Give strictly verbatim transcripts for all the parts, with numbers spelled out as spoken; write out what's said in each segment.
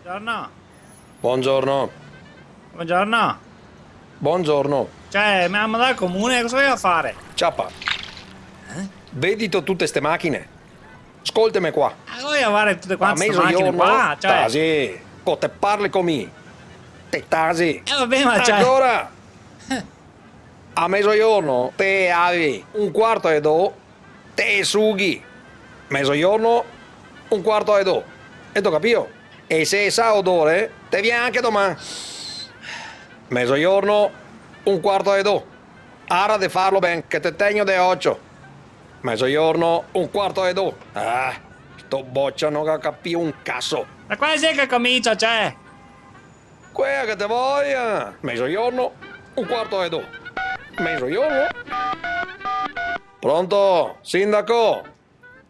Buongiorno. Buongiorno. Buongiorno. Buongiorno. Cioè, me ga mandà al comune, cosa voio fare? Ciapa. Eh? Vedito tute ste machine? Scolteme qua. Ma voio fare tute quante ste machine qua? Cioè, tasi, co te parli co mi. Te tasi. Eh, va ben, ma cioè... Ancora! A mezogiorno te avi un quarto e do, te sughi. Mezogiorno, un quarto e do. Eto capìo? E se sa odore, te vien anche doman. Mezogiorno, un quarto e do. Ara de farlo ben, che te tegno de ocio. Mezogiorno, un quarto e do. Ah, sto bocia no ga capìo un caso. Ma quando xe che comincia, cioè? Quea che te voia. Mezogiorno, un quarto e do. Mezogiorno. Pronto, sindaco?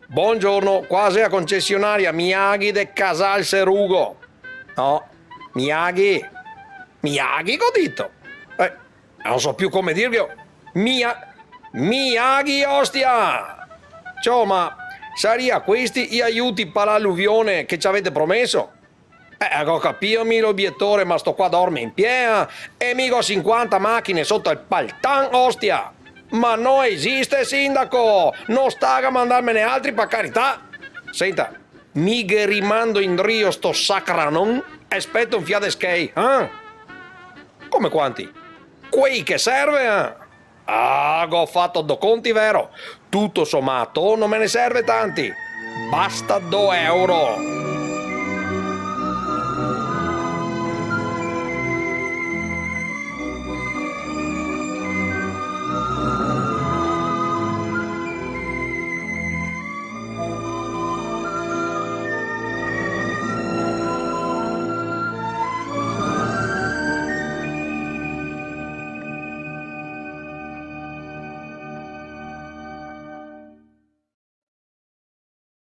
Bongiorno, qua xe a concesionaria Miyagi de Casal Serugo. No, Miyagi. Miyagi, go dito? Eh, no so più come dirghe. Mia-, Miyagi, ostia! Ciò, ma saria questi i aiuti par l'aluvione che ci avete promesso? Eh, go capìo mi l'obietore, ma sto qua dorme in piea, e mi go sinquanta machine soto el paltan, ostia! Ma no esiste, sindaco! No staga mandarmene altri, par carità! Senta, mi ghe rimando indrio sto sacranon e speto un fià de schei, eh? Come quanti? Quei che serve, eh? Ah, go fato do conti, vero? Tuto somato no me ne serve tanti. Basta do euro.